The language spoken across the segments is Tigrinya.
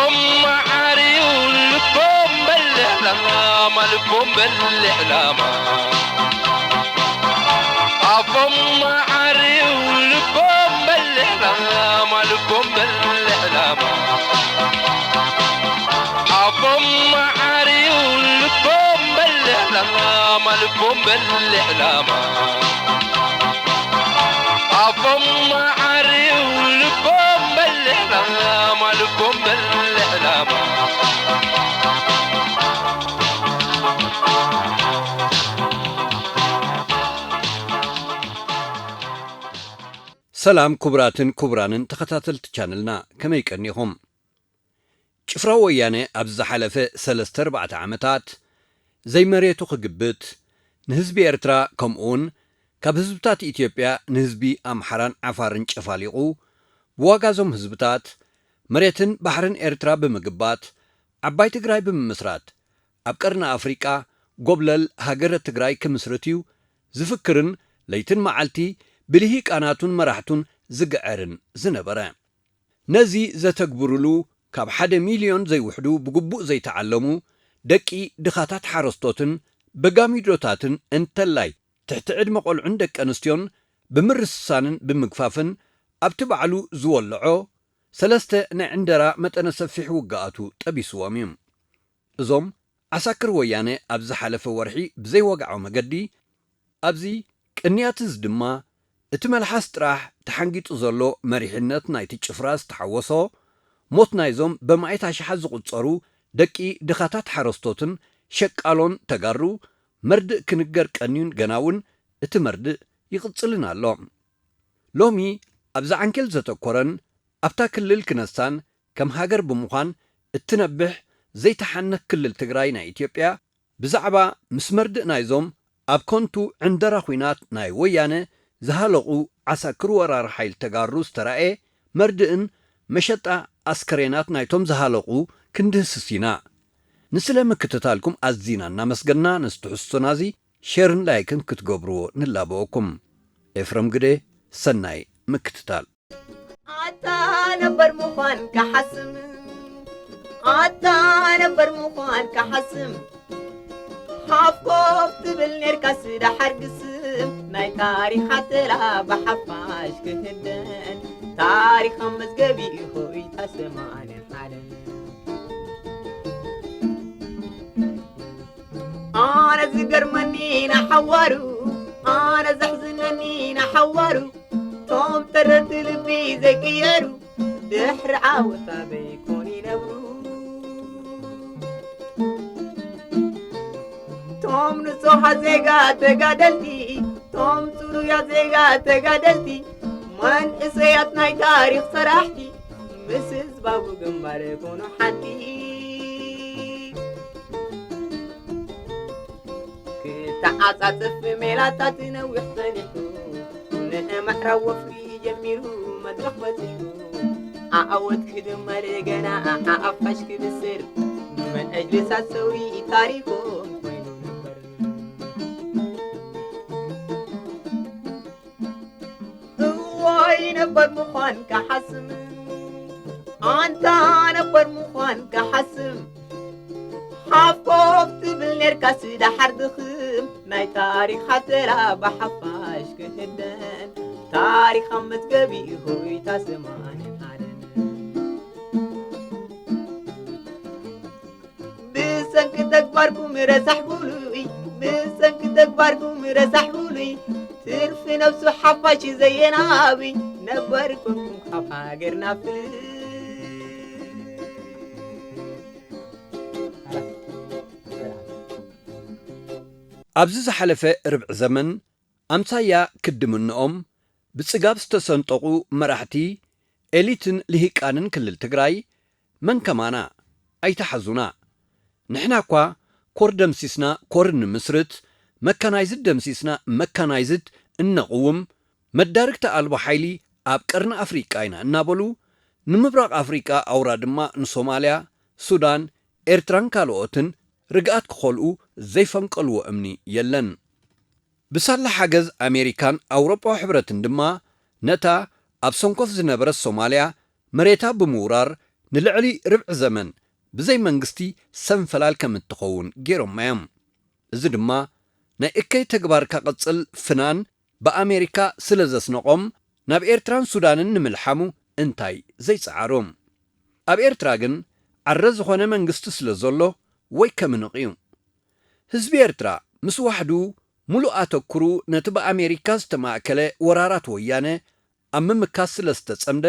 ኣፎም መዓርዩ ልቦም በልዕ ላማ፣ ልቦም በልዕ ላማ። ኣፎም መዓርዩ ልቦም በልዕ ላማ፣ ልቦም በልዕ ላማ። ኣፎም መዓርዩ ልቦም በልዕ ላማ፣ ልቦም በልዕ ላማ። ኣፎም መዓርዩ ልቦም በልዕ ላማ፣ ልቦም በልዕ ላማ። ሰላም ክቡራትን ክቡራንን ተኸታተልቲ ቻነልና፣ ከመይ ቀኒኹም? ጭፍራ ወያነ ኣብዚ ዝሓለፈ ሰለስተ ኣርባዕተ ዓመታት ዘይመሬቱ ክግብት፣ ንህዝቢ ኤርትራ ከምኡውን ካብ ህዝብታት ኢትዮጵያ ንህዝቢ ኣምሓራን ዓፋርን ጨፋሊቑ፣ ብዋጋ እዞም ህዝብታት መሬትን ባሕርን ኤርትራ ብምግባት፣ ዓባይ ትግራይ ብምምስራት፣ ኣብ ቀርኒ ኣፍሪቃ ጎብለል ሃገረ ትግራይ ክምስርት እዩ ዝፍክርን ለይትን መዓልቲ ብልሂቃናቱን መራሕቱን ዝግዐርን ዝነበረ። ነዚ ዘተግብሩሉ ካብ ሓደ ሚልዮን ዘይውሕዱ ብግቡእ ዘይተዓለሙ ደቂ ድኻታት ሓረስቶትን በጋሚዶታትን እንተላይ ትሕቲ ዕድመ ቆልዑን ደቂ ኣንስትዮን ብምርስሳንን ብምግፋፍን ኣብቲ ባዕሉ ዝወልዖ ሰለስተ ናይ ዕንደራ መጠነ ሰፊሕ ውግኣቱ ጠቢስዎም እዩ። እዞም ዓሳክር ወያነ ኣብ ዝሓለፈ ወርሒ ብዘይወግዓዊ መገዲ ኣብዚ ቅንያት እዚ ድማ እቲ መልሓስ ጥራሕ ተሓንጊጡ ዘሎ መሪሕነት ናይቲ ጭፍራ ዝተሓወሶ ሞት ናይዞም በማእት ኣሽሓት ዝቑጸሩ ደቂ ድኻታት ሓረስቶትን ሸቃሎን ተጋሩ መርድእ ክንገር ቀንዩን ገና እውን እቲ መርድእ ይቕጽልን ኣሎ። ሎሚ ኣብዚ ዓንኬል ዘተኮረን ኣብታ ክልል ክነሳን ከም ሃገር ብምዃን እትነብሕ ዘይተሓነክ ክልል ትግራይ ናይ ኢትዮጵያ ብዛዕባ ምስ መርድእ ናይዞም ኣብ ከንቱ ዕንደራ ኹናት ናይ ወያነ ዝሃለቑ ዓሳክር ወራር ሓይሊ ተጋሩ ዝተራእየ መርድእን መሸጣ ኣስከሬናት ናይቶም ዝሃለቑ ክንድህስስ ኢና። ንስለ ምክትታልኩም ኣዚና እናመስገና ነዚ ትሕዝቶና እዚ ሼርን ላይክን ክትገብርዎ ንላበወኩም። ኤፍረም ግደ፣ ሰናይ ምክትታል። ኣታ ነበር ምዃን ክሓስም፣ ኣታ ነበር ምዃን ክሓስም፣ ሓፍ ኮፍ ትብል ኔርካስ ደሓር ግስም፣ ናይ ታሪኽ ሓተላ ብሓፋሽ ክህደን፣ ታሪኽ ኣብ መዝገቢ ሆይታ ሰማንያን ሓደን። ኣነ ዝገርመኒ ንሓዋሩ፣ ኣነ ዘሕዝነኒ ንሓዋሩ፣ ቶም ተረርቲ ልቢ ዘይቅየሩ፣ ድሕሪ ዓወት ኣበይ ኮን ይነብሩ? ቶም ንጹሃት ዜጋ ተጋደልቲ፣ ቶም ጽሩያት ዜጋ ተጋደልቲ፣ መንእሰያት ናይ ታሪኽ ሰራሕቲ፣ ምስ ህዝባዊ ግንባር ኮኑ ሓንቲ። ክተዓጻጸፍ ሜላታት ነዊሕ ጸኒሑ፣ ንእምዕራብ ወፍሪ ጀሚሩ መድረኽ በጺሑ፣ ዓወት ክድመር ገና ሓፋሽ ክብስር፣ መን ኣጅልሳት ሰውሪ ታሪኾም ኮይኑ ነበር። እዋይ ነበር ምዃን ክሓስም፣ ኣንታ ነበር ምዃን ክሓስም፣ ሓፍ ኮፍ ትብል ኔርካስ ደሓር ድኽም፣ ናይ ታሪኽ ሓተላ ብሓፋሽ ክህደን፣ ታሪኽ ኣብ መዝገቢ ሆይታ ሰማንያን ሓደን። ብሰንኪ ተግባርኩም ረሳሕ ብሉይ፣ ብሰንኪ ተግባርኩም ረሳሕ ብሉይ፣ ትርፊ ነብሱ ሓፋሽ ዘየናብይ፣ ነበር ኮንኩም ካብ ሃገርና ፍልይ። ኣብዚ ዝሓለፈ ርብዒ ዘመን ኣምሳያ ክድምንኦም ብጽጋብ ዝተሰንጠቑ መራሕቲ፣ ኤሊትን ልሂቃንን ክልል ትግራይ መን ከማና? ኣይትሓዙና። ንሕና እኳ ኮር ደምሲስና ኮር እንምስርት፣ መካናይዝድ ደምሲስና መካናይዝድ እነቕውም፣ መዳርግቲ ኣልቦ ሓይሊ ኣብ ቀርኒ ኣፍሪቃ ኢና እናበሉ፣ ንምብራቕ ኣፍሪቃ ኣውራ ድማ ንሶማልያ፣ ሱዳን፣ ኤርትራን ካልኦትን ርግኣት ክኸልኡ ዘይፈንቀልዎ እምኒ የለን። ብሳላ ሓገዝ ኣሜሪካን ኣውሮጳዊ ሕብረትን ድማ ነታ ኣብ ሰንኮፍ ዝነበረት ሶማልያ መሬታ ብምውራር ንልዕሊ ርብዒ ዘመን ብዘይ መንግስቲ ሰንፈላል ከም እትኸውን ገይሮማ እዮም። እዚ ድማ ናይ እከይ ተግባር ክቕጽል ፍናን ብኣሜሪካ ስለ ዘስነቖም ናብ ኤርትራን ሱዳንን ንምልሓሙ እንታይ ዘይጸዓሩ? ኣብ ኤርትራ ግን ዓረ ዝኾነ መንግስቲ ስለ ዘሎ ወይ ከምንቕ እዩ። ህዝቢ ኤርትራ ምስ ዋሕዱ ምሉእ ኣተኩሩ ነቲ ብኣሜሪካ ዝተማእከለ ወራራት ወያነ ኣብ ምምካት ስለ ዝተጸምደ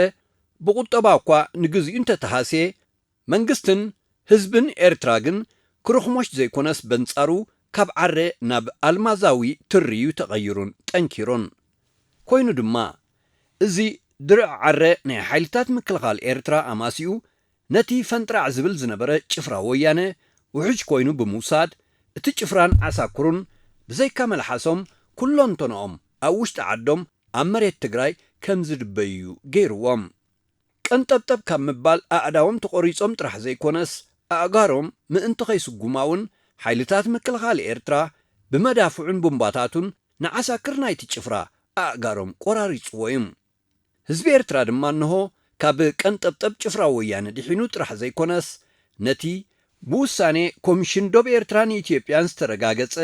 ብቁጠባ እኳ ንግዚኡ እንተተሃስየ መንግስትን ህዝብን ኤርትራ ግን ክርኽሞሽ ዘይኮነስ በንጻሩ ካብ ዓረ ናብ ኣልማዛዊ ትርዩ ተቐይሩን ጠንኪሩን። ኮይኑ ድማ እዚ ድርዕ ዓረ ናይ ሓይልታት ምክልኻል ኤርትራ ኣማሲኡ ነቲ ፈንጥራዕ ዝብል ዝነበረ ጭፍራ ወያነ ውሕጅ ኮይኑ ብምውሳድ እቲ ጭፍራን ዓሳክሩን ብዘይካ መልሓሶም ኩሎንተንኦም ኣብ ውሽጢ ዓዶም ኣብ መሬት ትግራይ ከም ዝድበዩ ገይርዎም። ቀንጠብጠብ ካብ ምባል ኣእዳዎም ተቖሪጾም ጥራሕ ዘይኮነስ ኣእጋሮም ምእንቲ ከይስጉማ እውን ሓይልታት ምክልኻል ኤርትራ ብመዳፍዑን ቡምባታቱን ንዓሳክር ናይቲ ጭፍራ ኣእጋሮም ቆራሪጽዎ እዩ። ህዝቢ ኤርትራ ድማ እንሆ ካብ ቀንጠብጠብ ጭፍራ ወያነ ድሒኑ ጥራሕ ዘይኮነስ ነቲ ብውሳኔ ኮሚሽን ዶብ ኤርትራን ኢትዮጵያን ዝተረጋገጸ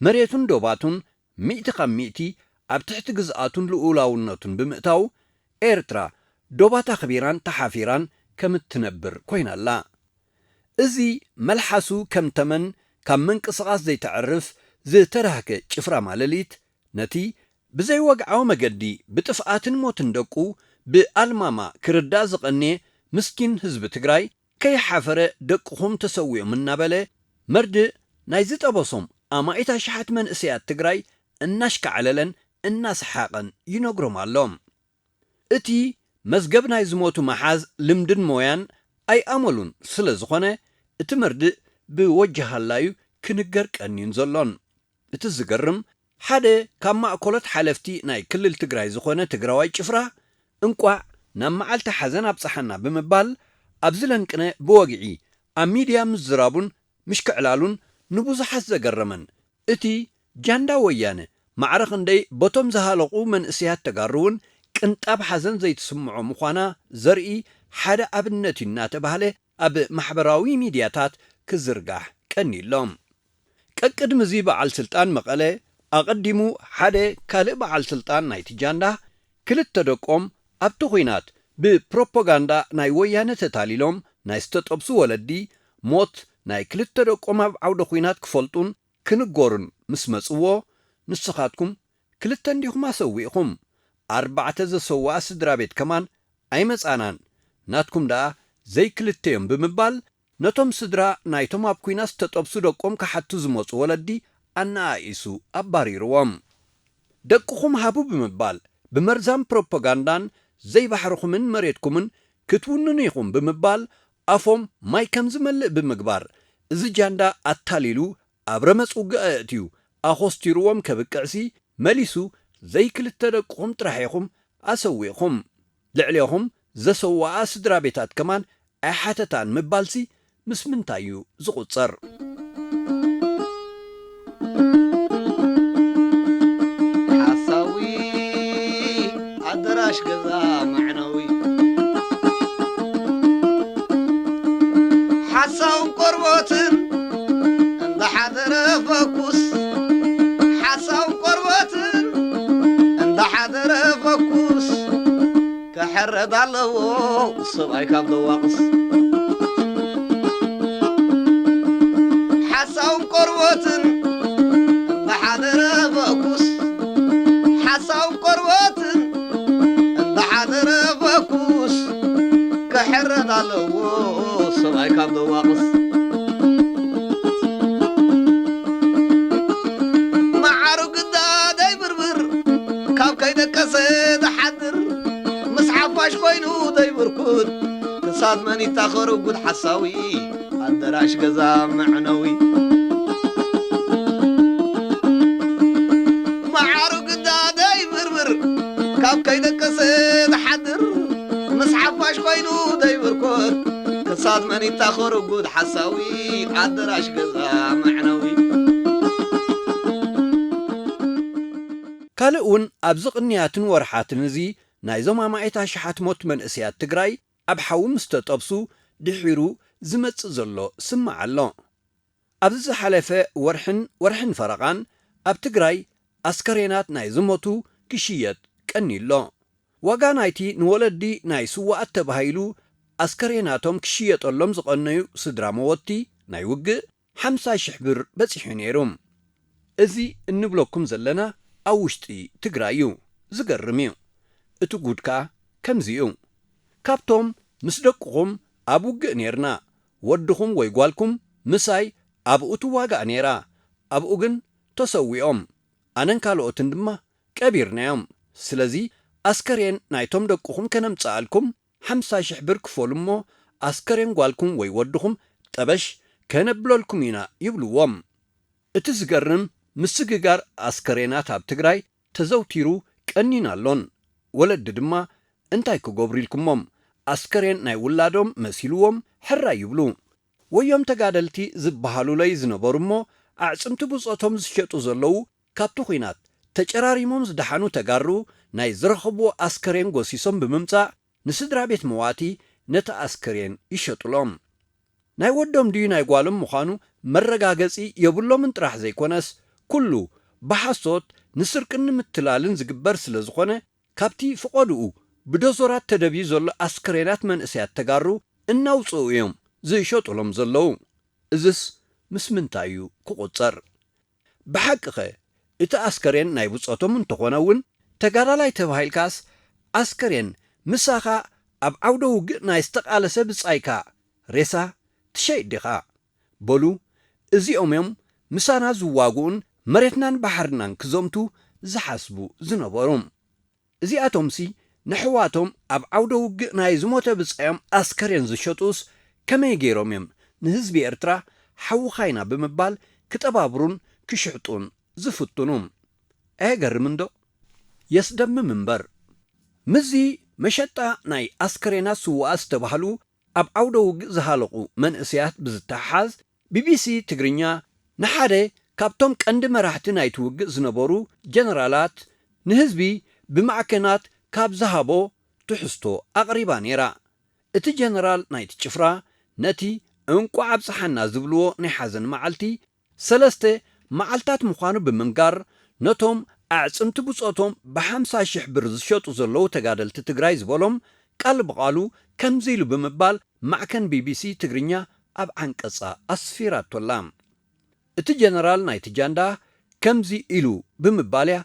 መሬቱን ዶባቱን ሚእቲ ካብ ሚእቲ ኣብ ትሕቲ ግዝኣቱን ልኡላውነቱን ብምእታው ኤርትራ ዶባት ኣኽቢራን ተሓፊራን ከም እትነብር ኮይና ኣላ። እዚ መልሓሱ ከም ተመን ካብ ምንቅስቓስ ዘይተዕርፍ ዝተዳህከ ጭፍራ ማለሊት ነቲ ብዘይወግዓዊ መገዲ ብጥፍኣትን ሞትን ደቁ ብኣልማማ ክርዳእ ዝቐንየ ምስኪን ህዝቢ ትግራይ ከይሓፈረ ደቅኹም ተሰዊኦም እናበለ መርድእ ናይ ዝጠበሶም ኣማኢት ኣሽሓት መንእሰያት ትግራይ እናሽካዕለለን እናሰሓቐን ይነግሮም ኣሎ። እቲ መዝገብ ናይ ዝሞቱ መሓዝ ልምድን ሞያን ኣይኣመሉን ስለ ዝኾነ እቲ መርድእ ብወጀሃላዩ ክንገር ቀንዩን ዘሎን። እቲ ዝገርም ሓደ ካብ ማእኮሎት ሓለፍቲ ናይ ክልል ትግራይ ዝኾነ ትግራዋይ ጭፍራ እንቋዕ ናብ መዓልቲ ሓዘን ኣብፀሓና ብምባል ኣብዚ ለንቅነ ብወግዒ ኣብ ሚድያ ምዝራቡን ምሽክዕላሉን ንብዙሓት ዘገረመን እቲ ጃንዳ ወያነ ማዕረ ክንደይ በቶም ዝሃለቑ መንእሰያት ተጋሩ እውን ቅንጣብ ሓዘን ዘይትስምዖ ምዃና ዘርኢ ሓደ ኣብነት እዩ እናተባህለ ኣብ ማሕበራዊ ሚድያታት ክዝርጋሕ ቀኒሎም። ቀቅድሚ እዚ በዓል ስልጣን መቐለ ኣቐዲሙ ሓደ ካልእ በዓል ስልጣን ናይቲ ጃንዳ ክልተ ደቆም ኣብቲ ኹናት ብፕሮፓጋንዳ ናይ ወያነ ተታሊሎም ናይ ዝተጠብሱ ወለዲ ሞት ናይ ክልተ ደቆም ኣብ ዓውደ ኹናት ክፈልጡን ክንጎሩን ምስ መጽዎ ንስኻትኩም ክልተ እንዲኹም ኣሰዊእኹም ኣርባዕተ ዘሰውኣ ስድራ ቤት ከማን ኣይመጻናን ናትኩም ደኣ ዘይክልተ እዮም ብምባል ነቶም ስድራ ናይቶም ኣብ ኲናት ዝተጠብሱ ደቆም ክሓቱ ዝመጹ ወለዲ ኣነኣኢሱ ኣባሪርዎም። ደቅኹም ሃቡ ብምባል ብመርዛም ፕሮፓጋንዳን ዘይባሕርኹምን መሬትኩምን ክትውንኑ ኢኹም ብምባል ኣፎም ማይ ከም ዝመልእ ብምግባር እዚ ጃንዳ ኣታሊሉ ኣብ ረመጽ ውግእ ኣእትዩ ኣኾስቲርዎም ከብቅዕሲ መሊሱ ዘይክልተ ደቅኹም ጥራሕ ኢኹም ኣሰዊእኹም። ልዕሌኹም ዘሰውኣ ስድራ ቤታት ከማን ኣይሓተታን ምባልሲ ምስ ምንታይ እዩ ዝቑጸር? ሓሳዊ ኣደራሽ ገዛ መዕነዊ ሓሳውን ቆርቦትን እንዳሓደረ ፈኩስ ሓሳውን ቆርቦትን እንዳሓደረ ፈኩስ ክሕረድ ኣለዎ ሰብኣይ ካብ ደዋቕስ ሓሳውን ቆርቦትን እንዳሓደረ ፈኩስ ሓሳውን ቆርቦትን እንዳሓደረ ፈኩስ ክሕረድ ኣለዎ ሰብኣይ ካብ ደዋቕስ መዓሩ ግዳ ደይብርብር ካብ ከይደቀሰ ዝሓድር ምስ ሓፋሽ ኮይኑ ዘይብርኩት ክሳድ መን ይታኸሩ ጉድ ሓሳዊ ኣደራሽ ገዛ መዕነዊ መዓሩ ግዳ ደይብርብር ካብ ከይደቀሰ ዝሓድር ምስ ሓፋሽ ኮይኑ ዘይብርኩት ክሳድ መን ይታኸሩ ጉድ ሓሳዊ ኣደራሽ ገዛ መዕነዊ ካልእ እውን ኣብዚ ቅንያትን ወርሓትን እዚ ናይዞም ኣማኢት ኣሽሓት ሞት መንእሰያት ትግራይ ኣብ ሓዊ ምስ ተጠብሱ ድሒሩ ዝመጽእ ዘሎ ስማዕ ኣሎ። ኣብዚ ዝሓለፈ ወርሕን ወርሕን ፈረቓን ኣብ ትግራይ ኣስከሬናት ናይ ዝሞቱ ክሽየጥ ቀንዩ ኣሎ። ዋጋ ናይቲ ንወለዲ ናይ ስዋኣት ተባሂሉ ኣስከሬናቶም ክሽየጠሎም ዝቐነዩ ስድራ መወቲ ናይ ውግእ ሓምሳ ሽሕ ብር በጺሑ ነይሩ። እዚ እንብለኩም ዘለና ኣብ ውሽጢ ትግራይ እዩ። ዝገርም እዩ። እቲ ጉድ ከኣ ከምዚ እዩ። ካብቶም ምስ ደቅኹም ኣብ ውግእ ኔርና፣ ወድኹም ወይ ጓልኩም ምሳይ ኣብኡ ትዋጋእ ኔራ፣ ኣብኡ ግን ተሰዊኦም፣ ኣነን ካልኦትን ድማ ቀቢርናዮም። ስለዚ ኣስከሬን ናይቶም ደቅኹም ከነምጽኣልኩም ሓምሳ ሽሕ ብር ክፈሉ እሞ ኣስከሬን ጓልኩም ወይ ወድኹም ጠበሽ ከነብለልኩም ኢና ይብልዎም። እቲ ዝገርም ምስግጋር ኣስከሬናት ኣብ ትግራይ ተዘውቲሩ ቀኒን ኣሎን። ወለዲ ድማ እንታይ ክገብሩ ኢልኩሞም ኣስከሬን ናይ ውላዶም መሲልዎም ሕራይ ይብሉ። ወዮም ተጋደልቲ ዝበሃሉለይ ዝነበሩ እሞ ኣዕፅምቲ ብፆቶም ዝሸጡ ዘለዉ ካብቲ ኹናት ተጨራሪሞም ዝደሓኑ ተጋሩ ናይ ዝረኸብዎ ኣስከሬን ጎሲሶም ብምምፃእ ንስድራ ቤት መዋቲ ነቲ ኣስከሬን ይሸጡሎም። ናይ ወዶም ድዩ ናይ ጓሎም ምዃኑ መረጋገጺ የብሎምን ጥራሕ ዘይኮነስ፣ ኩሉ ብሓሶት ንስርቅን ንምትላልን ዝግበር ስለ ዝኾነ፣ ካብቲ ፍቖድኡ ብዶዞራት ተደብዩ ዘሎ ኣስከሬናት መንእሰያት ተጋሩ እናውጽኡ እዮም ዝሸጡሎም ዘለዉ። እዝስ ምስ ምንታይ እዩ ክቑጸር? ብሓቂኸ እቲ ኣስከሬን ናይ ብጾቶም እንተኾነ እውን፣ ተጋዳላይ ተባሂልካስ ኣስከሬን ምሳኻ ኣብ ዓውደ ውግእ ናይ ዝተቓለሰ ብጻይካ ሬሳ ትሸይጥ ዲኻ? በሉ፣ እዚኦም እዮም ምሳና ዝዋግኡን መሬትናን ባሕርናን ክዘምቱ ዝሓስቡ ዝነበሩ። እዚኣቶምሲ ነሕዋቶም ኣብ ዓውደ ውግእ ናይ ዝሞተ ብጻዮም ኣስከሬን ዝሸጡስ ከመይ ገይሮም እዮም ንህዝቢ ኤርትራ ሓውኻ ኢና ብምባል ክጠባብሩን ክሽሕጡን ዝፍትኑ? ኣየገርምን ዶ? የስደምም እምበር። ምስዚ መሸጣ ናይ ኣስከሬናት ስዉኣት ዝተባህሉ ኣብ ዓውደ ውግእ ዝሃለቑ መንእሰያት ብዝተሓሓዝ፣ ቢቢሲ ትግርኛ ንሓደ ካብቶም ቀንዲ መራሕቲ ናይቲ ውግእ ዝነበሩ ጀነራላት ንህዝቢ ብማዕከናት ካብ ዝሃቦ ትሕዝቶ ኣቕሪባ ነይራ። እቲ ጀነራል ናይቲ ጭፍራ ነቲ እንቋዕ ኣብጽሓና ዝብልዎ ናይ ሓዘን መዓልቲ ሰለስተ መዓልታት ምዃኑ ብምንጋር፣ ነቶም ኣዕጽምቲ ብጾቶም ብሓምሳ ሽሕ ብር ዝሸጡ ዘለዉ ተጋደልቲ ትግራይ ዝበሎም ቃል ብቓሉ ከምዚ ኢሉ ብምባል ማዕከን ቢቢሲ ትግርኛ ኣብ ዓንቀጻ ኣስፊራቶላ። እቲ ጀነራል ናይቲ ጃንዳ ከምዚ ኢሉ ብምባል እያ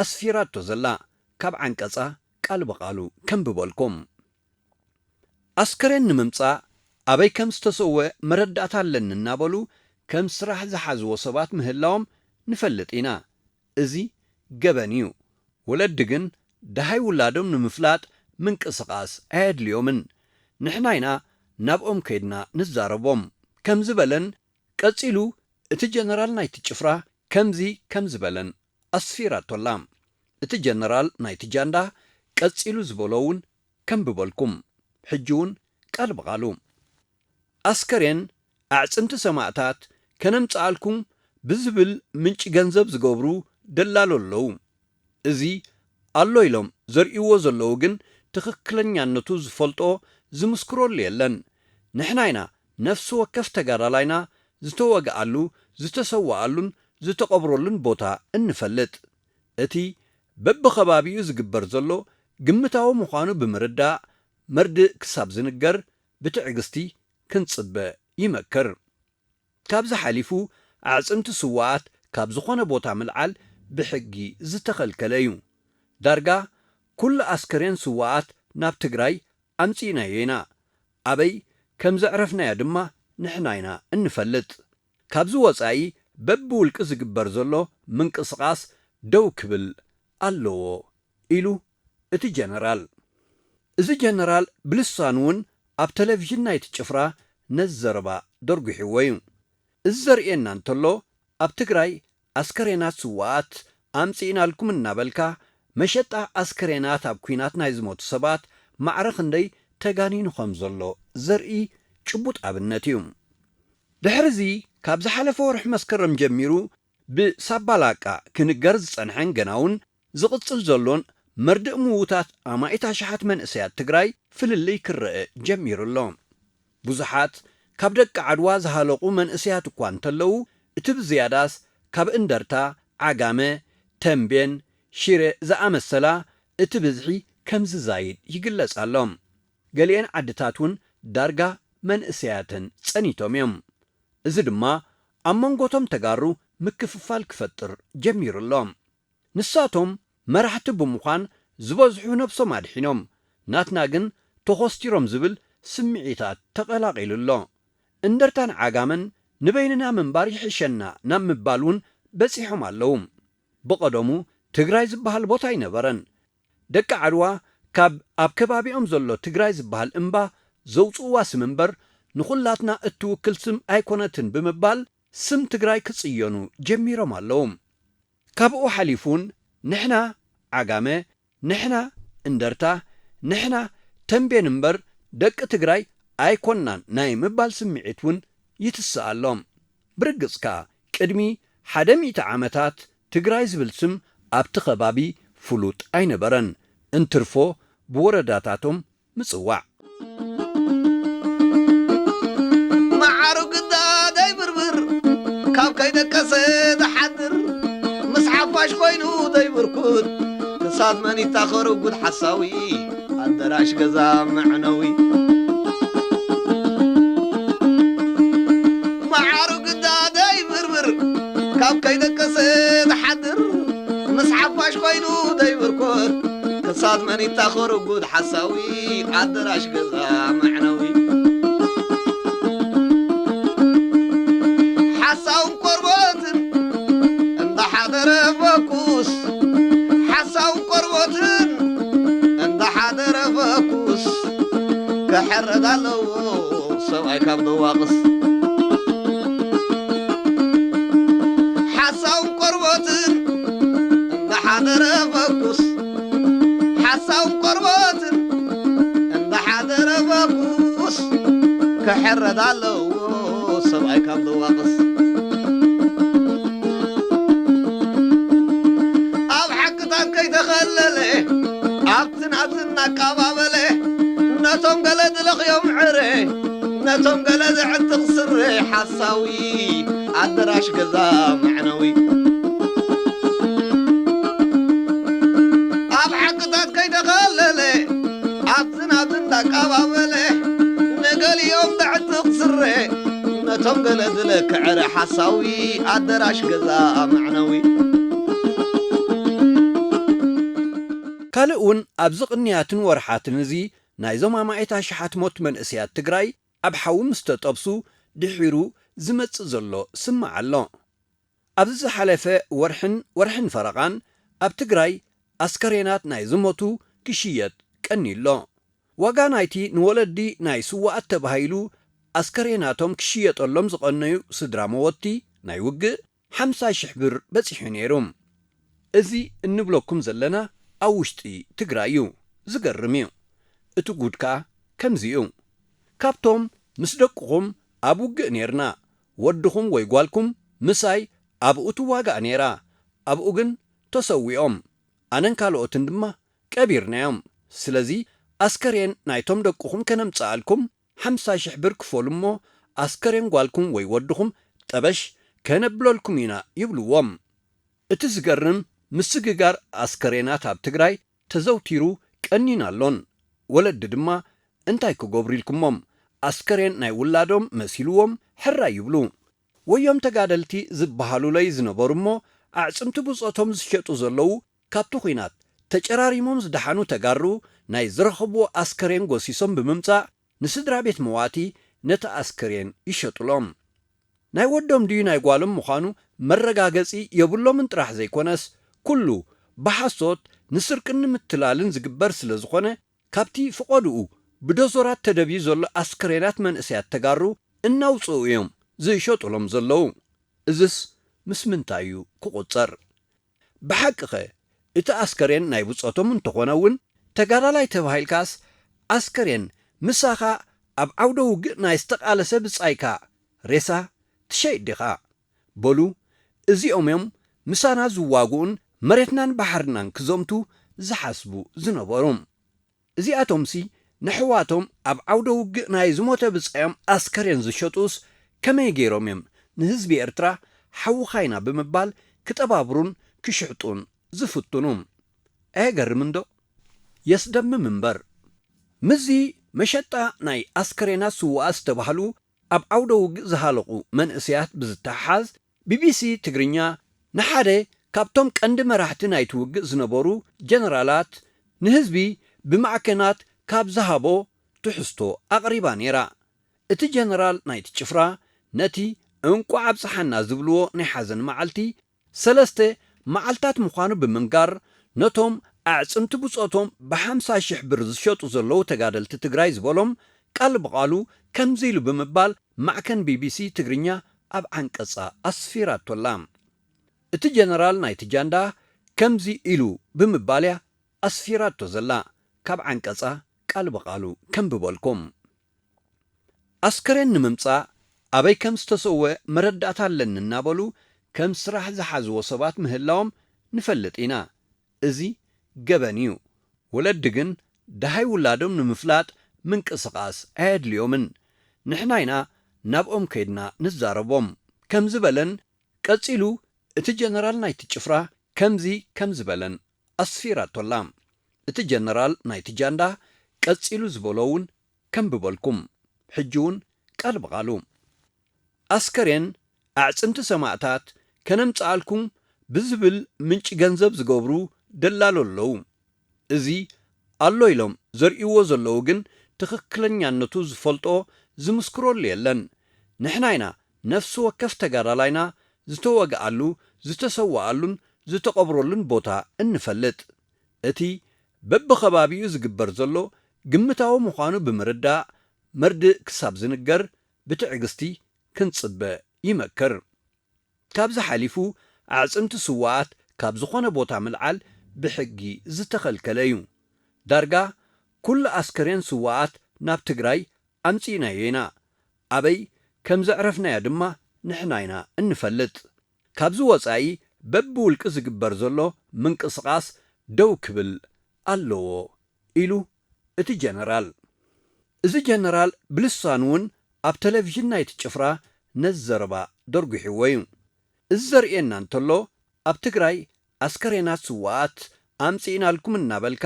ኣስፊራቶ ዘላ። ካብ ዓንቀጻ ቃል ብቓሉ ከንብበልኩም። ኣስከሬን ንምምጻእ ኣበይ ከም ዝተሰወ መረዳእታ ኣለኒ እናበሉ ከም ስራሕ ዝሓዝዎ ሰባት ምህላዎም ንፈልጥ ኢና። እዚ ገበን እዩ። ወለዲ ግን ደሃይ ውላዶም ንምፍላጥ ምንቅስቓስ ኣየድልዮምን። ንሕና ኢና ናብኦም ከይድና ንዛረቦም ከም ዝበለን ቀጺሉ እቲ ጀነራል ናይቲ ጭፍራ ከምዚ ከም ዝበለን ኣስፊራቶላ። እቲ ጀነራል ናይቲ ጃንዳ ቀጺሉ ዝበሎ እውን ከንብበልኩም። ሕጂ እውን ቃል ብቓሉ። ኣስከሬን ኣዕጽምቲ ሰማእታት ከነምጽኣልኩም ብዝብል ምንጪ ገንዘብ ዝገብሩ ደላሎ ኣለዉ። እዚ ኣሎ ኢሎም ዘርእይዎ ዘለዉ ግን ትኽክለኛነቱ ዝፈልጦ ዝምስክረሉ የለን። ንሕና ኢና ነፍሲ ወከፍ ተጋዳላይና ዝተወግኣሉ፣ ዝተሰወኣሉን ዝተቐብረሉን ቦታ እንፈልጥ። እቲ በብኸባቢኡ ዝግበር ዘሎ ግምታዊ ምዃኑ ብምርዳእ፣ መርድእ ክሳብ ዝንገር ብትዕግስቲ ክንጽበ ይመክር። ካብዚ ሓሊፉ ኣዕጽምቲ ስዉኣት ካብ ዝኾነ ቦታ ምልዓል ብሕጊ ዝተኸልከለ እዩ። ዳርጋ ኩሉ ኣስከሬን ስዉኣት ናብ ትግራይ ኣምጺእናዮ ኢና። ኣበይ ከም ዘዕረፍናዮ ድማ ንሕና ኢና እንፈልጥ። ካብዚ ወጻኢ በብውልቂ ዝግበር ዘሎ ምንቅስቓስ ደው ክብል ኣለዎ ኢሉ እቲ ጀነራል። እዚ ጀነራል ብልሳኑ እውን ኣብ ቴሌቪዥን ናይቲ ጭፍራ ነዚ ዘረባ ደርጒሕዎ እዩ። እዚ ዘርእየና እንተሎ ኣብ ትግራይ ኣስከሬናት ስዉኣት ኣምጺእናልኩም እናበልካ መሸጣ ኣስከሬናት ኣብ ኲናት ናይ ዝሞቱ ሰባት ማዕረ ክንደይ ተጋኒኑ ከም ዘሎ ዘርኢ ጭቡጥ ኣብነት እዩ። ድሕሪ እዚ ካብ ዝሓለፈ ወርሒ መስከረም ጀሚሩ ብሳባላቃ ክንገር ዝጸንሐን ገና እውን ዝቕጽል ዘሎን መርድእ ምዉታት ኣማኢት ኣሽሓት መንእሰያት ትግራይ ፍልልይ ክረአ ጀሚሩ ኣሎ። ብዙሓት ካብ ደቂ ዓድዋ ዝሃለቑ መንእሰያት እኳ እንተለዉ፣ እቲ ብዝያዳስ ካብ እንደርታ፣ ዓጋመ፣ ተምቤን፣ ሽረ ዝኣመሰላ እቲ ብዝሒ ከም ዝዛይድ ይግለጽ ኣሎ። ገሊኤን ዓድታት እውን ዳርጋ መንእሰያተን ጸኒቶም እዮም። እዚ ድማ ኣብ መንጎቶም ተጋሩ ምክፍፋል ክፈጥር ጀሚሩ ኣሎ። ንሳቶም መራሕቲ ብምዃን ዝበዝሑ ነብሶም ኣድሒኖም፣ ናትና ግን ተኾስቲሮም ዝብል ስምዒታት ተቐላቒሉ ኣሎ። እንደርታን ዓጋመን ንበይንና ምንባር ይሕሸና ናብ ምባል እውን በጺሖም ኣለዉ። ብቐደሙ ትግራይ ዝበሃል ቦታ ኣይነበረን። ደቂ ዓድዋ ካብ ኣብ ከባቢኦም ዘሎ ትግራይ ዝበሃል እምባ ዘውፅእዋ ስም እምበር ንኹላትና እትውክል ስም ኣይኮነትን ብምባል ስም ትግራይ ክጽየኑ ጀሚሮም ኣለዉ። ካብኡ ሓሊፉን ንሕና ዓጋመ፣ ንሕና እንደርታ፣ ንሕና ተምቤን እምበር ደቂ ትግራይ ኣይኮናን ናይ ምባል ስምዒት እውን ይትስእ ኣሎ። ብርግጽ ከኣ ቅድሚ ሓደ ሚእቲ ዓመታት ትግራይ ዝብል ስም ኣብቲ ከባቢ ፍሉጥ ኣይነበረን። እንትርፎ ብወረዳታቶም ምጽዋዕ። መዓሩ ግዳ ደይብርብር ካብ ከይደቀሰ ዝሓድር ምስ ሓፋሽ ኮይኑ ዘይብርኩት ክሳብ መን ይታኸር ጉድ ሓሳዊ ኣደራሽ ገዛ መዕነዊ። መዓሩ ግዳ ደይብርብር ካብ ከይደቀሰ ዝሓድር ምስ ሓፋሽ ኮይኑ ዘይብርኩት ክሳብ መን ይታኸር ጉድ ሓሳዊ ኣደራሽ ገዛ መዕነዊ። ሓሳውን ቆርበትን እንዳሓደረ ፈኩስ ሓሳውን ቆርበትን እንዳሓደረ ፈኩስ ክሕረድ ኣለዎ ሰብኣይ ካብ ደዋቕስ። ሓሳውን ቆርበትን እንዳሓደረ ፈኩስ ሓሳውን ቆርበትን እንዳሓደረ ፈኩስ ክሕረድ ኣለዎ ሰብኣይ ካብ ደዋቕስ። ኣብ ሓቅታት ከይተኸለለ ኣብትን ኣብትን እናቃባበለ ነቶም ገለ ዝለኽዮም ዕረ ነቶም ገለ ዘዕጥቕ ስረ ሓሳዊ ኣደራሽ ገዛ መዕነዊ። ኣብ ሓቅታት ከይተኸለለ ኣብትን ኣብትን እንዳቃባበለ ንገሊኦም ዘዕጥቕ ስረ ነቶም ገለ ዝለክዕ ዕረ ሓሳዊ ኣደራሽ ገዛ መዕነዊ። ካልእ እውን ኣብዚ ቅንያትን ወርሓትን እዚ ናይዞም ኣማኢት ኣሽሓት ሞት መንእሰያት ትግራይ ኣብ ሓዊ ምስ ተጠብሱ ድሒሩ ዝመጽእ ዘሎ ስማዕ ኣሎ። ኣብዚ ዝሓለፈ ወርሕን ወርሕን ፈረቓን ኣብ ትግራይ ኣስከሬናት ናይ ዝሞቱ ክሽየጥ ቀንዩ ኣሎ። ዋጋ ናይቲ ንወለዲ ናይ ስዋኣት ተባሂሉ ኣስከሬናቶም ክሽየጠሎም ዝቐነዩ ስድራ መወቲ ናይ ውግእ ሓምሳ ሽሕ ብር በጺሑ ነይሩ። እዚ እንብለኩም ዘለና ኣብ ውሽጢ ትግራይ እዩ። ዝገርም እዩ። እቲ ጉድ ከኣ ከምዚ እዩ። ካብቶም ምስ ደቅኹም ኣብ ውግእ ነይርና፣ ወድኹም ወይ ጓልኩም ምሳይ ኣብኡ ትዋጋእ ነይራ፣ ኣብኡ ግን ተሰዊኦም፣ ኣነን ካልኦትን ድማ ቀቢርናዮም። ስለዚ ኣስከሬን ናይቶም ደቅኹም ከነምጽኣልኩም ሓምሳ ሽሕ ብር ክፈሉ እሞ ኣስከሬን ጓልኩም ወይ ወድኹም ጠበሽ ከነብለልኩም ኢና ይብልዎም። እቲ ዝገርም ምስግጋር ኣስከሬናት ኣብ ትግራይ ተዘውቲሩ ቀኒን ኣሎን። ወለዲ ድማ እንታይ ክገብሩ ኢልኩሞም ኣስከሬን ናይ ውላዶም መሲልዎም ሕራይ ይብሉ። ወዮም ተጋደልቲ ዝበሃሉለይ ዝነበሩ እሞ ኣዕፅምቲ ብፆቶም ዝሸጡ ዘለዉ ካብቲ ኹናት ተጨራሪሞም ዝደሓኑ ተጋሩ ናይ ዝረኸብዎ ኣስከሬን ጎሲሶም ብምምፃእ ንስድራ ቤት መዋቲ ነቲ ኣስከሬን ይሸጡሎም። ናይ ወዶም ድዩ ናይ ጓሎም ምዃኑ መረጋገጺ የብሎምን ጥራሕ ዘይኮነስ ኩሉ ብሓሶት ንስርቅን ንምትላልን ዝግበር ስለ ዝኾነ ካብቲ ፍቖድኡ ብዶዞራት ተደብዩ ዘሎ ኣስከሬናት መንእሰያት ተጋሩ እናውፅኡ እዮም ዝሸጡሎም ዘለዉ። እዝስ ምስ ምንታይ እዩ ክቑጸር? ብሓቂኸ እቲ ኣስከሬን ናይ ብጾቶም እንተኾነ እውን ተጋዳላይ ተባሂልካስ ኣስከሬን ምሳኻ ኣብ ዓውደ ውግእ ናይ ዝተቓለሰ ብጻይካ ሬሳ ትሸይጥ ዲኻ? በሉ እዚኦም እዮም ምሳና ዝዋግኡን መሬትናን ባሕርናን ክዘምቱ ዝሓስቡ ዝነበሩ። እዚኣቶምሲ ንሕዋቶም ኣብ ዓውደ ውግእ ናይ ዝሞተ ብጻዮም ኣስከሬን ዝሸጡስ ከመይ ገይሮም እዮም ንህዝቢ ኤርትራ ሓውኻ ኢና ብምባል ክጠባብሩን ክሽሕጡን ዝፍትኑ? ኣየገርምን ዶ? የስደምም እምበር። ምስዚ መሸጣ ናይ ኣስከሬናት ስዉኣት ዝተባህሉ ኣብ ዓውደ ውግእ ዝሃለቑ መንእሰያት ብዝተሓሓዝ፣ ቢቢሲ ትግርኛ ንሓደ ካብቶም ቀንዲ መራሕቲ ናይቲ ውግእ ዝነበሩ ጀነራላት ንህዝቢ ብማዕከናት ካብ ዝሃቦ ትሕዝቶ ኣቕሪባ ነይራ። እቲ ጀነራል ናይቲ ጭፍራ ነቲ እንቋዕ ኣብጽሓና ዝብልዎ ናይ ሓዘን መዓልቲ ሰለስተ መዓልታት ምዃኑ ብምንጋር፣ ነቶም ኣዕጽምቲ ብጾቶም ብሓምሳ ሽሕ ብር ዝሸጡ ዘለዉ ተጋደልቲ ትግራይ ዝበሎም ቃል ብቓሉ ከምዚ ኢሉ ብምባል ማዕከን ቢቢሲ ትግርኛ ኣብ ዓንቀጻ ኣስፊራቶላ። እቲ ጀነራል ናይቲ ጃንዳ ከምዚ ኢሉ ብምባል እያ ኣስፊራቶ ዘላ። ካብ ዓንቀጻ ቃል ብቓሉ ከንብበልኩም። ኣስከሬን ንምምጻእ ኣበይ ከም ዝተሰወ መረዳእታ ኣለኒ እናበሉ ከም ስራሕ ዝሓዝዎ ሰባት ምህላዎም ንፈልጥ ኢና። እዚ ገበን እዩ። ወለዲ ግን ደሃይ ውላዶም ንምፍላጥ ምንቅስቓስ ኣየድልዮምን። ንሕና ኢና ናብኦም ከይድና ንዛረቦም ከም ዝበለን ቀጺሉ እቲ ጀነራል ናይቲ ጭፍራ ከምዚ ከም ዝበለን ኣስፊራቶላ። እቲ ጀነራል ናይቲ ጃንዳ ቀጺሉ ዝበሎ እውን ከንብበልኩም። ሕጂ እውን ቃል ብቓሉ። ኣስከሬን ኣዕጽምቲ ሰማእታት ከነምጽኣልኩም ብዝብል ምንጪ ገንዘብ ዝገብሩ ደላሎ ኣለዉ። እዚ ኣሎ ኢሎም ዘርእይዎ ዘለዉ ግን ትኽክለኛነቱ ዝፈልጦ ዝምስክረሉ የለን። ንሕና ኢና ነፍሲ ወከፍ ተጋዳላይና ዝተወግኣሉ፣ ዝተሰወኣሉን ዝተቐብረሉን ቦታ እንፈልጥ። እቲ በብኸባቢኡ ዝግበር ዘሎ ግምታዊ ምዃኑ ብምርዳእ፣ መርድእ ክሳብ ዝንገር ብትዕግስቲ ክንጽበ ይመክር። ካብዚ ሓሊፉ ኣዕጽምቲ ስዉኣት ካብ ዝኾነ ቦታ ምልዓል ብሕጊ ዝተኸልከለ እዩ። ዳርጋ ኩሉ ኣስከሬን ስዉኣት ናብ ትግራይ ኣምጺእናዮ ኢና። ኣበይ ከም ዘዕረፍናዮ ድማ ንሕና ኢና እንፈልጥ። ካብዚ ወጻኢ በብውልቂ ዝግበር ዘሎ ምንቅስቓስ ደው ክብል ኣለዎ ኢሉ እቲ ጀነራል። እዚ ጀነራል ብልሳኑ እውን ኣብ ቴሌቪዥን ናይቲ ጭፍራ ነዚ ዘረባ ደርጒሕዎ እዩ። እዚ ዘርእየና እንተሎ ኣብ ትግራይ ኣስከሬናት ስዉኣት ኣምጺእናልኩም እናበልካ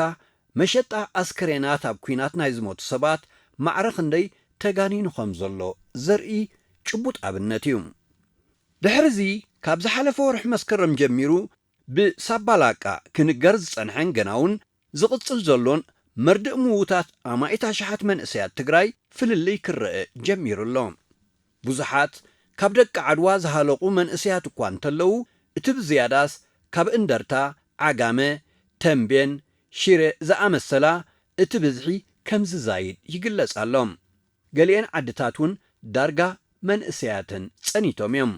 መሸጣ ኣስከሬናት ኣብ ኲናት ናይ ዝሞቱ ሰባት ማዕረ ክንደይ ተጋኒኑ ከም ዘሎ ዘርኢ ጭቡጥ ኣብነት እዩ። ድሕሪ እዚ ካብ ዝሓለፈ ወርሒ መስከረም ጀሚሩ ብሳባላቃ ክንገር ዝጸንሐን ገና እውን ዝቕጽል ዘሎን መርድእ ምዉታት ኣማኢት ኣሽሓት መንእሰያት ትግራይ ፍልልይ ክረአ ጀሚሩ ኣሎ። ብዙሓት ካብ ደቂ ዓድዋ ዝሃለቑ መንእሰያት እኳ እንተለዉ፣ እቲ ብዝያዳስ ካብ እንደርታ፣ ዓጋመ፣ ተምቤን፣ ሽረ ዝኣመሰላ እቲ ብዝሒ ከም ዝዛይድ ይግለጽ ኣሎ። ገሊኤን ዓድታት እውን ዳርጋ መንእሰያተን ጸኒቶም እዮም።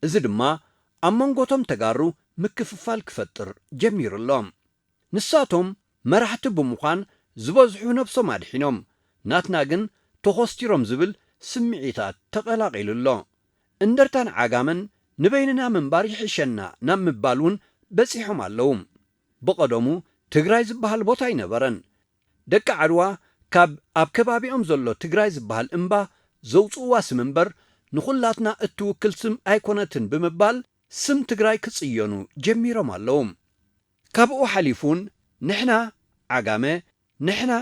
እዚ ድማ ኣብ መንጎቶም ተጋሩ ምክፍፋል ክፈጥር ጀሚሩ ኣሎ። ንሳቶም መራሕቲ ብምዃን ዝበዝሑ ነብሶም ኣድሒኖም፣ ናትና ግን ተኾስቲሮም ዝብል ስምዒታት ተቐላቒሉ ኣሎ። እንደርታን ዓጋመን ንበይንና ምንባር ይሕሸና ናብ ምባል እውን በጺሖም ኣለዉ። ብቐደሙ ትግራይ ዝበሃል ቦታ ኣይነበረን። ደቂ ዓድዋ ካብ ኣብ ከባቢኦም ዘሎ ትግራይ ዝበሃል እምባ ዘውፅእዋ ስም እምበር ንኹላትና እትውክል ስም ኣይኮነትን ብምባል ስም ትግራይ ክጽየኑ ጀሚሮም ኣለዉ። ካብኡ ሓሊፉ እውን ንሕና ዓጋመ፣ ንሕና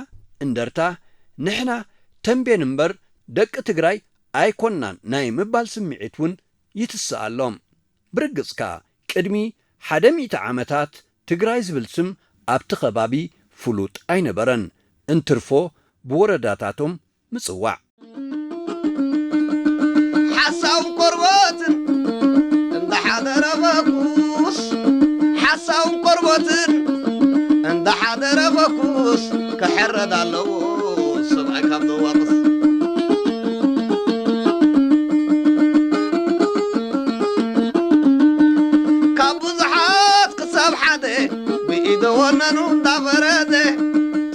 እንደርታ፣ ንሕና ተምቤን እምበር ደቂ ትግራይ ኣይኮንናን ናይ ምባል ስምዒት እውን ይትስእ ኣሎ። ብርግጽ ከኣ ቅድሚ ሓደ ሚእቲ ዓመታት ትግራይ ዝብል ስም ኣብቲ ከባቢ ፍሉጥ ኣይነበረን። እንትርፎ ብወረዳታቶም ምጽዋዕ። ሓሳውን ቆርቦትን እንዳሓደረ በኩስ፣ ሓሳውን ቆርቦትን እንዳሓደረ በኩስ፣ ክሕረድ ኣለዎ ሰብኣይ ካብ ዘዋቅስ። ካብ ብዙሓት ክሳብ ሓደ ብኢደ ወነኑ እንዳፈረደ፣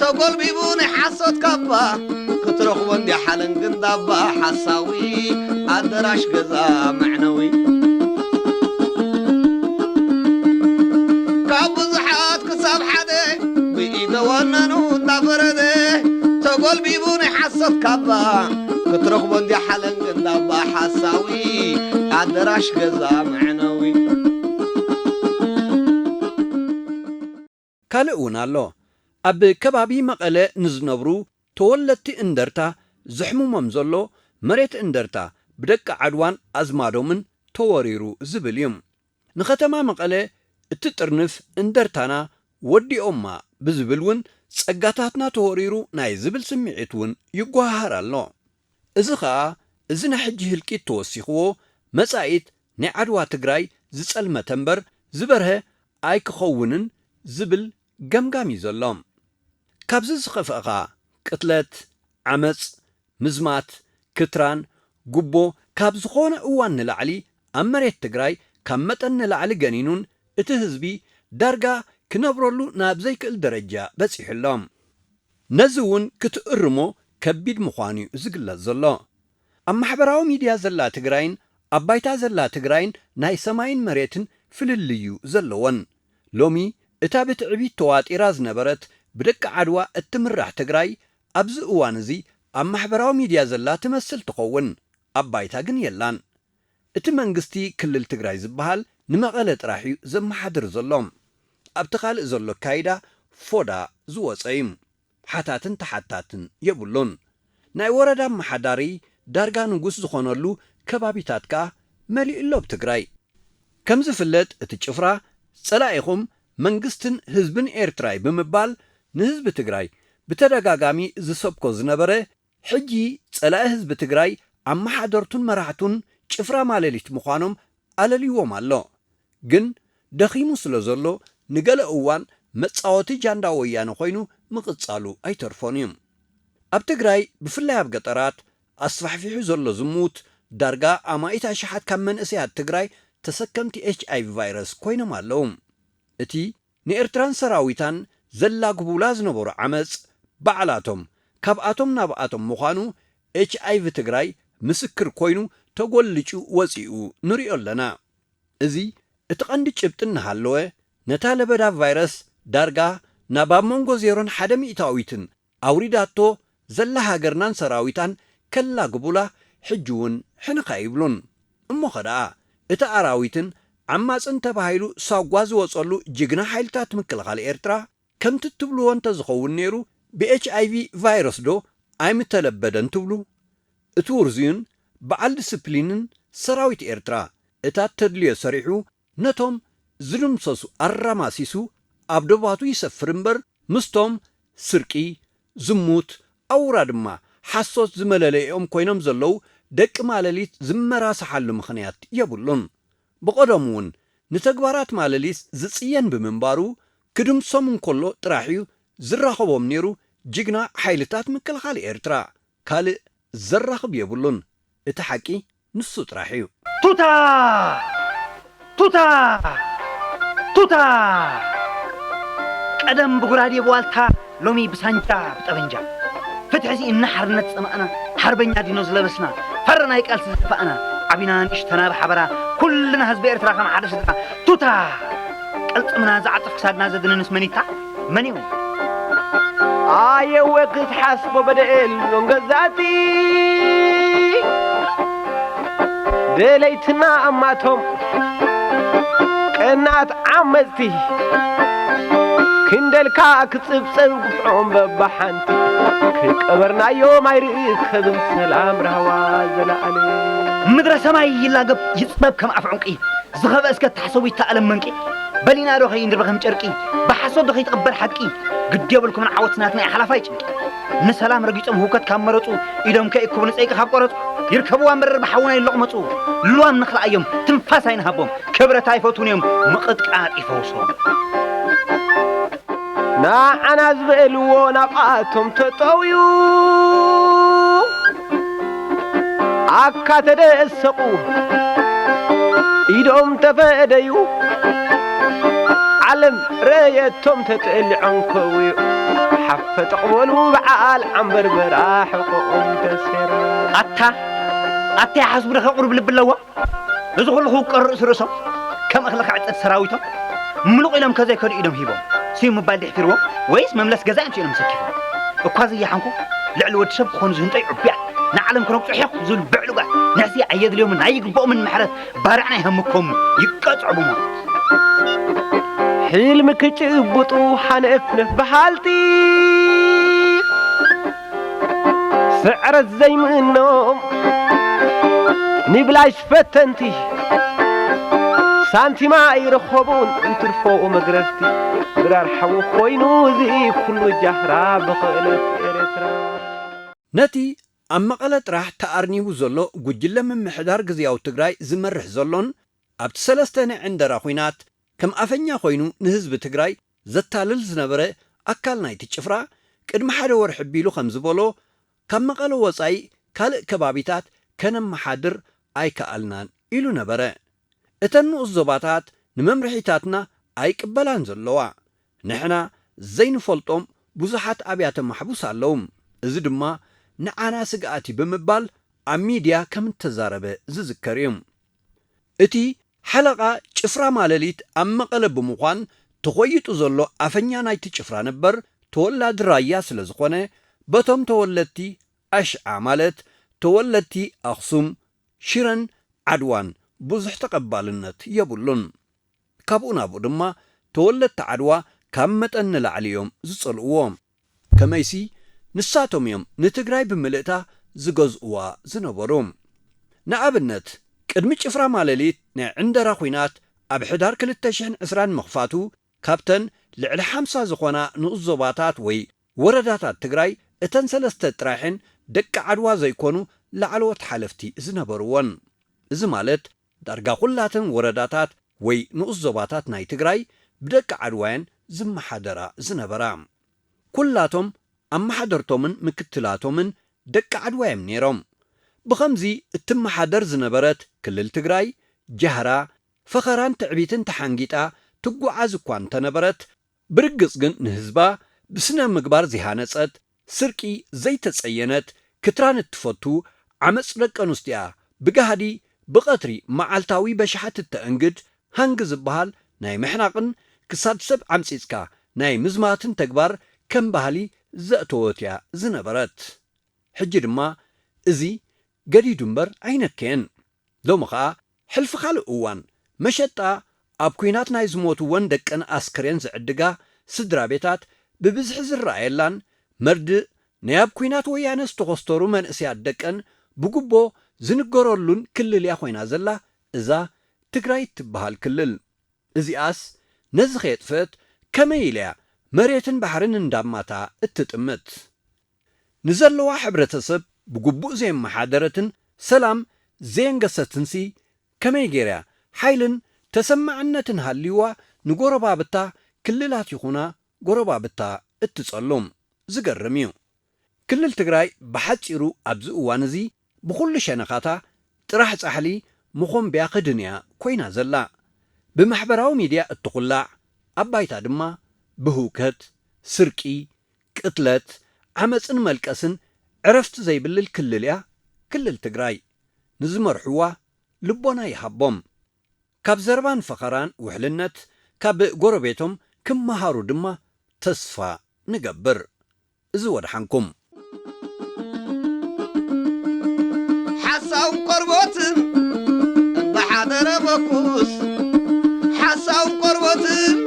ተጎልቢቡ ናይ ሓሶት ካባ ክትረኽቦ እንዲ ሓለንግ እንዳባ ሓሳዊ ኣደራሽ ገዛ መዕነዊ። ካብ ብዙሓት ክሳብ ሓደ ተልቢቡ ናይ ሓሶት ካባ ክትረኽቦ እንዲያ ሓለንግ እንዳባ ሓሳዊ ኣደራሽ ገዛ መዕነዊ። ካልእ እውን ኣሎ። ኣብ ከባቢ መቐለ ንዝነብሩ ተወለድቲ እንደርታ ዘሕምሞም ዘሎ መሬት እንደርታ ብደቂ ዓድዋን ኣዝማዶምን ተወሪሩ ዝብል እዩ። ንኸተማ መቐለ እትጥርንፍ እንደርታና ወዲኦማ ብዝብል እውን ጸጋታትና ተወሪሩ ናይ ዝብል ስምዒት እውን ይጓሃሃር ኣሎ። እዚ ኸኣ እዚ ናይ ሕጂ ህልቂት ተወሲኽዎ መጻኢት ናይ ዓድዋ ትግራይ ዝጸልመተ እምበር ዝበርሀ ኣይክኸውንን ዝብል ገምጋም እዩ ዘሎ። ካብዚ ዝኸፍአ ኸኣ ቅትለት፣ ዓመጽ፣ ምዝማት፣ ክትራን፣ ጉቦ ካብ ዝኾነ እዋን ንላዕሊ ኣብ መሬት ትግራይ ካብ መጠን ንላዕሊ ገኒኑን እቲ ህዝቢ ዳርጋ ክነብረሉ ናብ ዘይክእል ደረጃ በጺሑ ኣሎ። ነዚ እውን ክትእርሞ ከቢድ ምዃኑ እዩ ዝግለጽ ዘሎ። ኣብ ማሕበራዊ ሚድያ ዘላ ትግራይን ኣብ ባይታ ዘላ ትግራይን ናይ ሰማይን መሬትን ፍልልይ እዩ ዘለወን። ሎሚ እታ ብትዕቢት ተዋጢራ ዝነበረት ብደቂ ዓድዋ እትምራሕ ትግራይ ኣብዚ እዋን እዚ ኣብ ማሕበራዊ ሚድያ ዘላ ትመስል ትኸውን፣ ኣብ ባይታ ግን የላን። እቲ መንግስቲ ክልል ትግራይ ዝበሃል ንመቐለ ጥራሕ እዩ ዘመሓድር ዘሎ። ኣብቲ ካልእ ዘሎ ኣካይዳ ፎዳ ዝወፀ እዩ። ሓታትን ተሓታትን የብሉን። ናይ ወረዳ ኣመሓዳሪ ዳርጋ ንጉስ ዝኾነሉ ከባቢታት ከኣ መሊኡ ኣሎ ኣብ ትግራይ። ከም ዝፍለጥ እቲ ጭፍራ ጸላኢኹም መንግስትን ህዝብን ኤርትራ እዩ ብምባል ንህዝቢ ትግራይ ብተደጋጋሚ ዝሰብኮ ዝነበረ፣ ሕጂ ጸላኢ ህዝቢ ትግራይ ኣመሓደርቱን መራሕቱን ጭፍራ ማለሊት ምዃኖም ኣለልይዎም ኣሎ። ግን ደኺሙ ስለ ዘሎ ንገለ እዋን መጻወቲ ጃንዳ ወያነ ኮይኑ ምቕጻሉ ኣይተርፎን እዩ። ኣብ ትግራይ ብፍላይ ኣብ ገጠራት ኣስፋሕፊሑ ዘሎ ዝሙት ዳርጋ ኣማኢት ኣሽሓት ካብ መንእሰያት ትግራይ ተሰከምቲ ኤች ኣይ ቪ ቫይረስ ኮይኖም ኣለዉ። እቲ ንኤርትራን ሰራዊታን ዘላግቡላ ዝነበሩ ዓመጽ ባዕላቶም ካብኣቶም ናብኣቶም ምዃኑ ኤች ኣይ ቪ ትግራይ ምስክር ኮይኑ ተጎልጩ ወጺኡ ንሪኦ ኣለና። እዚ እቲ ቀንዲ ጭብጢ እናሃለወ ነታ ለበዳ ቫይረስ ዳርጋ ናብ ኣብ መንጎ ዜሮን ሓደ ሚእታዊትን ኣውሪዳቶ ዘላ ሃገርናን ሰራዊታን ከላግቡላ ሕጂ እውን ሕንኻ ይብሉን። እሞኸ ደኣ እቲ ኣራዊትን ዓማጽን ተባሂሉ ሳጓ ዝወጸሉ ጅግና ሓይልታት ምክልኻል ኤርትራ ከምቲ እትብልዎ እንተዝኸውን ነይሩ ብ ኤች ኣይ ቪ ቫይረስ ዶ ኣይምተለበደን ትብሉ? እቲ ውርዙይን በዓል ዲስፕሊንን ሰራዊት ኤርትራ እታ እተድልዮ ሰሪሑ ነቶም ዝድምሰሱ ኣራማሲሱ ኣብ ዶባቱ ይሰፍር እምበር ምስቶም ስርቂ፣ ዝሙት፣ ኣውራ ድማ ሓሶት ዝመለለይኦም ኮይኖም ዘለዉ ደቂ ማለሊት ዝመራስሓሉ ምኽንያት የብሉን። ብቐደሙ እውን ንተግባራት ማለሊት ዝጽየን ብምንባሩ ክድምሶም እንከሎ ጥራሕ እዩ ዝራኸቦም ነይሩ ጅግና ሓይልታት ምክልኻል ኤርትራ። ካልእ ዘራኽብ የብሉን። እቲ ሓቂ ንሱ ጥራሕ እዩ። ቱታ! ቱታ! ቱታ! ቀደም ብጉራዴ ብዋልታ፣ ሎሚ ብሳንጃ ብጠበንጃ። ፍትሒ ስኢንና ሓርነት ዝጸማእና፣ ሓርበኛ ዲኖ ዝለበስና፣ ፈረ ናይ ቃልሲ ዝደፋእና፣ ዓቢና ንእሽተና ብሓበራ፣ ኩልና ህዝቢ ኤርትራ ከም ሓደ ስድራ። ቱታ! ቅልጽምና ዝዓጥፍ ክሳድና ዘድንንስ መኒታ? መን እዩ? ኣየወ ክትሓስቦ በደኤል ሎንገዛቲ ደለይትና ኣማቶም ቀናት ዓመጽቲ ክንደልካ ክጽብጸብ ግፍዖም በባሓንቲ ከይቀበርናዮም ኣይርከብን ሰላም ራህዋ ዘለኣለም። ምድረ ሰማይ ይላገብ ይጽበብ ከም ኣፍ ዑንቂ ዝኸበ እስከ ተሓሰቡ ይተኣለም መንቂ በሊና ዶ ከይንድበ ከም ጨርቂ ብሓሶት ዶ ከይትቕበር ሓቂ ግዲ የብልኩምን ዓወት ናትና እዩ ሓላፋይ ጭንቂ ንሰላም ረጊጾም ህውከት ካብ መረጹ ኢዶም ከይእክቡ ንጸይቂ ካብ ቆረጹ ይርከብዋ መረር ብሓውና ይለቕመጹ ልዋም ንኽልኣዮም ትንፋስ ኣይንሃቦም ክብረት ኣይፈትዉን እዮም ምቕጥቃጥ ይፈውሶም ንዓና ዝበልዎ ናብኣቶም ተጠውዩ ኣካ ተደሰቑ ኢዶም ተፈደዩ ዓለም ረየቶም ተጠሊዖም ከውዩ ሓፈጠቕ በሉ በዓል ዓንበርበራ ሕቖኦም ተሴራ ኣታ ኣታ ይሓስቡ ዶ ከቑርብ ልቢ ኣለዎም እዚ ኩሉ ክውቀር ርእሲ ርእሶም ከም እኽሊ ክዕጸድ ሰራዊቶም ምሉቕ ኢሎም ከዘይከዱ ኢዶም ሂቦም ስዩ ምባል ድሕፊርዎም ወይስ መምለስ ገዛ እዮም ስኢኖም ሰኪፎም እኳ ዝያሓንኩ ልዕሊ ወዲ ሰብ ክኾኑ ዝህንጠዩ ዕቡያት፣ ንዓለም ክረግጹ ሕዮኽ ዝብሉ ብዕሉጋት፣ ንሕስያ ኣየድልዮምን ኣይግብኦምን ምሕረት፣ ባርዕ ናይ ሃምኮም ይቀጽዑ ብሞት። ሕልሚ ክጭብጡ ሃነፍነፍ በሃልቲ፣ ስዕረት ዘይምእኖም ንብላሽ ፈተንቲ፣ ሳንቲማ ኣይረኸቡን እንትርፎ መግረፍቲ። ድራር ሓዊ ኮይኑ እዚ ኩሉ ጃህራ ብኽእለት ኤርትራ። ነቲ ኣብ መቐለ ጥራሕ ተኣርኒቡ ዘሎ ጉጅለ ምምሕዳር ግዝያዊ ትግራይ ዝመርሕ ዘሎን ኣብቲ ሰለስተ ናይ ዕንደራ ኹናት ከም ኣፈኛ ኮይኑ ንህዝቢ ትግራይ ዘታልል ዝነበረ ኣካል ናይቲ ጭፍራ፣ ቅድሚ ሓደ ወርሒ ኣቢሉ ከም ዝበሎ፣ ካብ መቐለ ወጻኢ ካልእ ከባቢታት ከነመሓድር ኣይከኣልናን ኢሉ ነበረ። እተን ንኡስ ዞባታት ንመምርሒታትና ኣይቅበላን ዘለዋ። ንሕና ዘይንፈልጦም ብዙሓት ኣብያተ ማሕቡስ ኣለዉ። እዚ ድማ ንዓና ስግኣት እዩ ብምባል ኣብ ሚድያ ከም እተዛረበ ዝዝከር እዩ። እቲ ሓለቓ ጭፍራ ማለሊት ኣብ መቐለ ብምዃን ተኾይጡ ዘሎ ኣፈኛ ናይቲ ጭፍራ ነበር ተወላዲ ራያ ስለ ዝኾነ፣ በቶም ተወለድቲ ኣሽዓ ማለት ተወለድቲ ኣኽሱም፣ ሽረን ዓድዋን ብዙሕ ተቐባልነት የብሉን። ካብኡ ናብኡ ድማ ተወለድቲ ዓድዋ ካብ መጠን ንላዕሊ እዮም ዝጸልእዎ። ከመይሲ ንሳቶም እዮም ንትግራይ ብምልእታ ዝገዝእዋ ዝነበሩ። ንኣብነት፣ ቅድሚ ጭፍራ ማለሊት ናይ ዕንደራ ኹናት ኣብ ሕዳር ክልተ ሽሕን ዕስራን ምኽፋቱ፣ ካብተን ልዕሊ ሓምሳ ዝኾና ንኡስ ዞባታት ወይ ወረዳታት ትግራይ፣ እተን ሰለስተ ጥራሕን ደቂ ዓድዋ ዘይኮኑ ላዕለዎት ሓለፍቲ ዝነበርወን። እዚ ማለት፣ ዳርጋ ኩላተን ወረዳታት ወይ ንኡስ ዞባታት ናይ ትግራይ ብደቂ ዓድዋየን ዝመሓደራ ዝነበራ። ኩላቶም ኣመሓደርቶምን ምክትላቶምን ደቂ ዓድዋ እዮም ነይሮም። ብኸምዚ እትመሓደር ዝነበረት ክልል ትግራይ፣ ጃህራ፣ ፈኸራን ትዕቢትን ተሓንጊጣ ትጓዓዝ እኳ እንተነበረት፣ ብርግጽ ግን ንህዝባ ብስነ ምግባር ዘይሃነጸት፣ ስርቂ ዘይተጸየነት፣ ክትራን እትፈቱ፣ ዓመጽ ደቂ ኣንስትዮኣ ብጋህዲ፣ ብቐትሪ፣ መዓልታዊ በሽሓት እተእንግድ፣ ሃንግ ዝበሃል ናይ ምሕናቕን ክሳድ ሰብ ዓምጺጽካ ናይ ምዝማትን ተግባር ከም ባህሊ ዘእተወት እያ ዝነበረት። ሕጂ ድማ እዚ ገዲዱ እምበር ኣይነከየን። ሎሚ ኸኣ ሕልፊ ካልእ እዋን፣ መሸጣ ኣብ ኲናት ናይ ዝሞትወን ደቀን ኣስክሬን ዝዕድጋ ስድራ ቤታት ብብዝሒ ዝረኣየላን፣ መርድእ ናይ ኣብ ኲናት ወያነ ዝተኾስተሩ መንእሰያት ደቀን ብጉቦ ዝንገረሉን ክልል እያ ኮይና ዘላ እዛ ትግራይ እትበሃል ክልል። እዚኣስ ነዚ ከየጥፍአት ከመይ ኢላ እያ መሬትን ባሕርን እንዳማታ እትጥምት? ንዘለዋ ሕብረተሰብ ብግቡእ ዘየመሓደረትን ሰላም ዘየንገሰትንሲ፣ ከመይ ገይራ ሓይልን ተሰማዕነትን ሃልይዋ ንጎረባብታ ክልላት ይኹና ጎረባብታ እትጸሉም? ዝገርም እዩ። ክልል ትግራይ ብሓጺሩ ኣብዚ እዋን እዚ ብኹሉ ሸነኻታ ጥራሕ ጻሕሊ መኾምብያ ክድንያ ኮይና ዘላ። ብማሕበራዊ ሚድያ እትኹላዕ፣ ኣብ ባይታ ድማ ብህውከት፣ ስርቂ፣ ቅትለት፣ ዓመጽን መልቀስን ዕረፍቲ ዘይብልል ክልል እያ ክልል ትግራይ። ንዝመርሕዋ ልቦና ይሃቦም። ካብ ዘረባን ፈኸራን ውሕልነት ካብ ጎረቤቶም ክመሃሩ ድማ ተስፋ ንገብር። እዚ ወድሓንኩም። ሓሳውን ቆርቦትን እንዳሓደረ በኩስ፣ ሓሳውን ቆርቦትን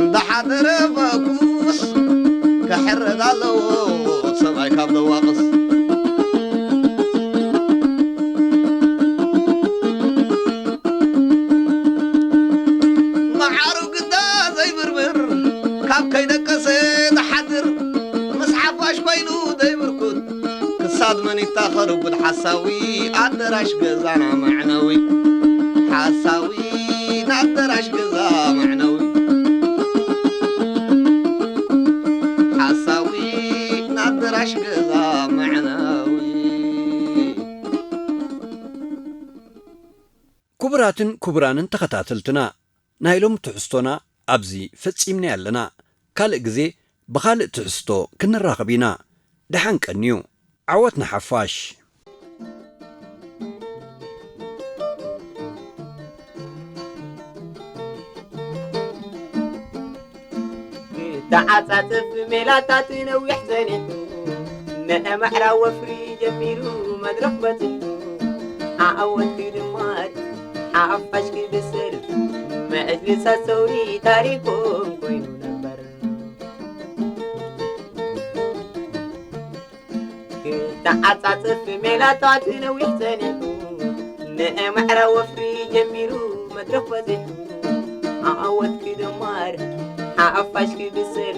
እንዳሓደረ በኩስ፣ ክሕረድ ኣለዎ ሰብኣይ ካብ ደዋቕስ። መዓሩ ግዳ ዘይብርብር፣ ካብ ከይደቀሰ ዝሓድር፣ ምስ ሓፋሽ ኮይኑ ዘይብርኩት፣ ክሳድ መኒታ ከርጉድ ሓሳዊ፣ ኣደራሽ ገዛና መዕነዊ። ሓሳዊ፣ ናደራሽ ገዛ መዕነዊ። ሓሳዊ፣ ናደራሽ ገዛ መዕነዊ። ክቡራትን ክቡራንን ተኸታተልትና፣ ናይ ሎም ትሕዝቶና ኣብዚ ፈጺምና ኣለና። ካልእ ግዜ ብኻልእ ትሕዝቶ ክንራኸብ ኢና። ደሓን ቀንዩ። ዓወት ንሓፋሽ። ተዓጻጽፍ ሜላታት ነዊሕ ዘኒሑ ንማዕራ ወፍሪ ጀሚሩ መድረኽ በጺሑ፣ ዓወት ክድመር ሓፋሽ ክብሰር፣ መእጅልሳት ሰውሪ ታሪኾም ኮይኑ ነበር። ክተዓጻጽፍ ሜላታት ነዊሕ ጸኒሑ፣ ንማዕራ ወፍሪ ጀሚሩ መድረኽ በጺሑ፣ ዓወት ክድመር ሓፋሽ ክብሰር፣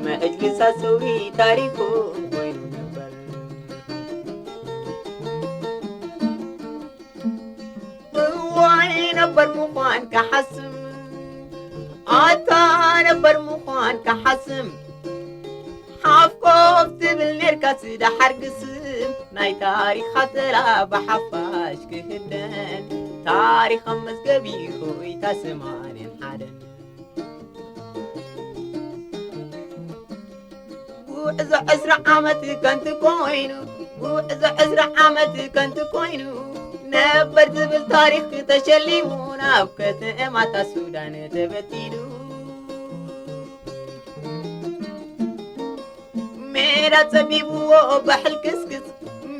መእጅልሳት ሰውሪ ታሪኾም ኮይኑ ነበር። እዋይ ነበር ምዃን ክሓስም፣ ኣታ ነበር ምዃን ክሓስም፣ ሓፍ ኮፍ ትብል ኔርካስ ደሓር ግስም፣ ናይ ታሪኽ ሓተላ ብሓፋሽ ክህደን፣ ታሪኽ ኣብ መዝገብ ይኹይታ ሰማንያን ሓደን። ጉዕዞ ዕስራ ዓመት ከንቱ ኮይኑ፣ ጉዕዞ ዕስራ ዓመት ከንቱ ኮይኑ፣ ነበር ዝብል ታሪኽ ተሸሊሙ ናብ ከተማታት ሱዳን ተበቲኑ። ሜዳ ጸቢብዎ ብሕልክስክስ፣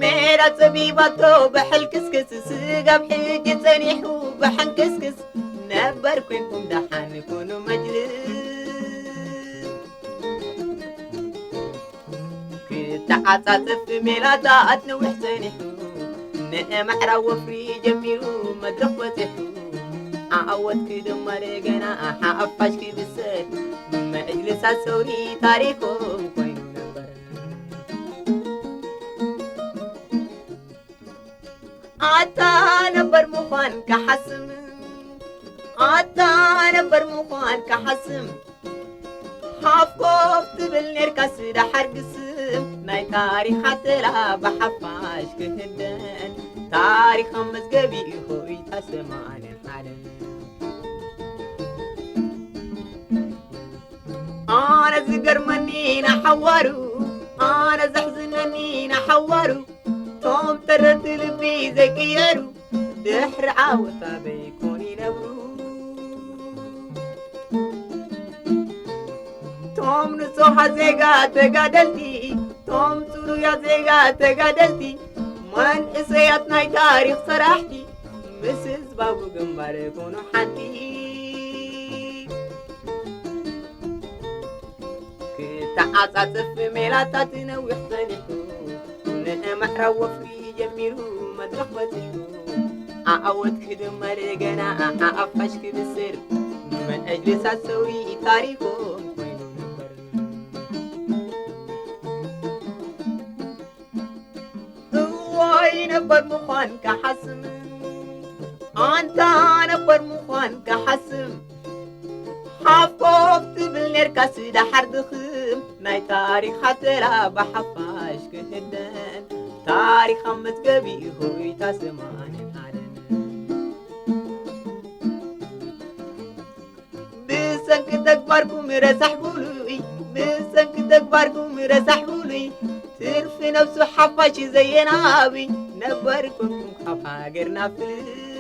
ሜዳ ጸቢባቶ ብሕልክስክስ፣ ስጋብ ሕጂ ጸኒሑ ብሕንክስክስ፣ ነበር ኮንኩም ደሓን ኩኑ መጅልስ። ክተዓጻጸፍ ሜላታት ነዊሕ ጸኒሑ፣ ንማዕራ ወፍሪ ጀሚሩ መድረኽ በጺሑ፣ ዓወት ክድመር ገና ሓፋሽ ክብሰር፣ መእጅልሳት ሰውሪ ታሪኾም ኮይኑ ነበር። ኣታ ነበር ምዃን ክሓስም፣ ኣታ ነበር ምዃን ክሓስም፣ ሓፍ ኮፍ ትብል ኔርካስ ደሓር ግስም፣ ናይ ታሪኽ ሓተላ ብሓፋሽ ክህደን፣ ታሪኽ ኣብ መዝገብ ይኹይታ ሰማንያን ሓደን። ኣነ ዝገርመኒ ንሓዋሩ፣ ኣነ ዘሕዝነኒ ንሓዋሩ፣ ቶም ተረድቲ ልቢ ዘይቅየሩ፣ ድሕሪ ዓወት ኣበይ ኮን ይነብሩ? ቶም ንጹሃት ዜጋ ተጋደልቲ፣ ቶም ጽሩያት ዜጋ ተጋደልቲ፣ መንእሰያት ናይ ታሪኽ ሰራሕቲ፣ ምስ ህዝባዊ ግንባር ኮኑ ሓንቲ። ክተዓጻጽፍ ሜላታት ነዊሕ ጸኒሑ፣ ንማዕራ ወፍሪ ጀሚሩ መድረኽ በጺሑ፣ ዓወት ክድመር ገና ሓፋሽ ክብስር፣ መእጅልሳት ሰውሪ ታሪኾም ኮይኑ ነበር። እዋይ ነበር ምዃን ክሓስም፣ ኣንታ ነበር ምዃን ክሓስም፣ ሓፍ ኮፍ ትብል ኔርካስ ደሓር ድኽም፣ ናይ ታሪኽ ሓተላ ብሓፋሽ ክህደን፣ ታሪኽ ኣብ መዝገብ ይኹይታ ሰማንያን ሓደን። ብሰንኪ ተግባርኩም ረሳሕ ብሉይ፣ ብሰንኪ ተግባርኩም ረሳሕ ብሉይ፣ ትርፊ ነብሱ ሓፋሽ ዘየናብይ፣ ነበር ኮንኩም ካብ ሃገርና ፍልይ።